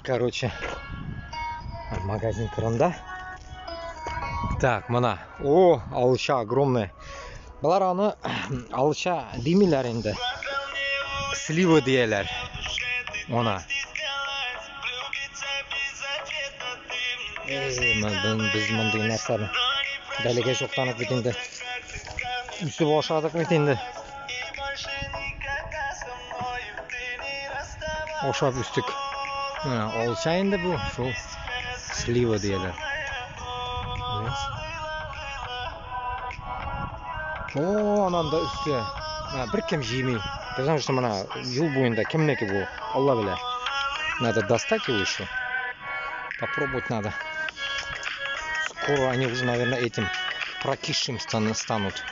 Короче, магазин Кырымда. Так, мына. О, алча огромная. Болар аны алча димиләр инде. Слива дияләр. Она. Эй, без мондый нәрсәне бәләкәй чактан ук бит инде үсеп ашадык бит инде. Ашап үстек. Менә алча инде бу, шул слива дияләр. О, анан да өсте. Менә бер кем җими. Потому что менә юл буенда кемнеке бу? Алла белә. Надо достать его еще. Попробовать надо. Скоро они уже, наверное, этим прокисшим станут.